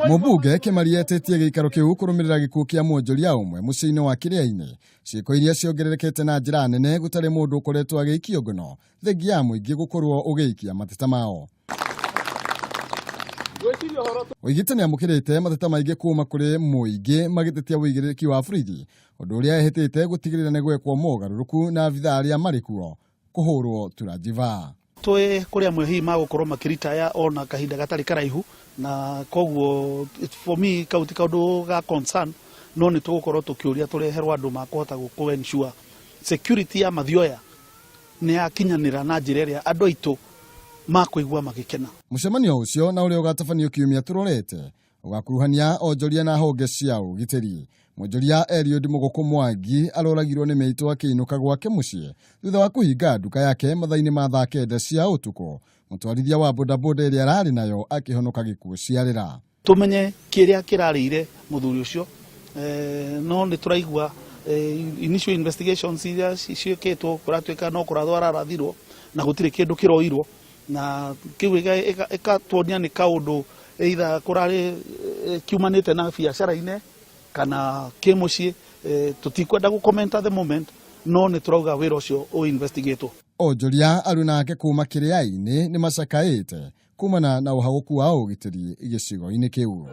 Mũmbunge Kĩmari etĩtie gĩikaro kĩu kũrũmĩrĩra gĩkuũ kĩa mwonjoria ũmwe mũciĩ-inĩ wa Kĩrĩa-inĩ, ciĩko iria ciongererekete na njĩra nene gũtarĩ mũndũ ũkoretwo agĩikio ngono thengia ya mũingĩ gũkorwo ũgĩikia mateta mao. Oigĩte nĩamũkĩrĩte mateta maingĩ kuma kũrĩ mũingĩ magĩtetia ũigĩrĩrĩki wa borithi, ũndũ ũrĩa ehĩtĩte gũtigĩrĩra nĩ gwekwo mogarũrũku na abithaa arĩa marĩ kuo kũhũrwo tũranjiba. Twĩ kũrĩ amwe hihi magũkorwo makĩritaya ona kahinda gatarĩ karaihu, na koguo for me kau ti kaũndũ ga concern, no nĩ tũgũkorwo tũkĩũria tũreherwo andũ makũhota gũ ensure security ya Mathioya nĩ yakinyanĩra na njĩra ĩrĩa andũ aitũ makũigua magĩkena. Mũcemanio ũcio na ũrĩa ũgatabanio kiumia tũrorete ũgakuruhania onjoria na honge cia ũgitĩri. Mwonjoria Eliud Mũgũkũ Mwangi aroragirwo nĩ mĩitũ akĩinũka gwake mũciĩ thutha wa kũhinga nduka yake mathaa-inĩ ma thaa kenda cia ũtukũ. Mũtwarithia wa bodaboda ĩrĩa ararĩ nayo akĩhonoka gĩkuũ ciarĩra. Tũmenye kĩrĩa kĩrarĩire mũthuri ũcio, no nĩ tũraigua initial investigations iria ciĩkĩtwo kũratuĩka no kũrathwo ararathirwo na gũtirĩ kĩndũ kĩroirwo, na kĩu ĩgatuonia nĩ kaũndũ either kũrarĩ kiumanĩte na biacara-inĩ kana kĩmũciĩ. Tũtikwenda gũ comment at the moment, no nĩ tũrauga wĩra ũcio ũ investigatwo. Onjoria aruna ake kuma kĩrĩa-inĩ nĩ macakaĩte kumana na ũhagũku wa ũgitĩri gĩcigo-inĩ kĩu.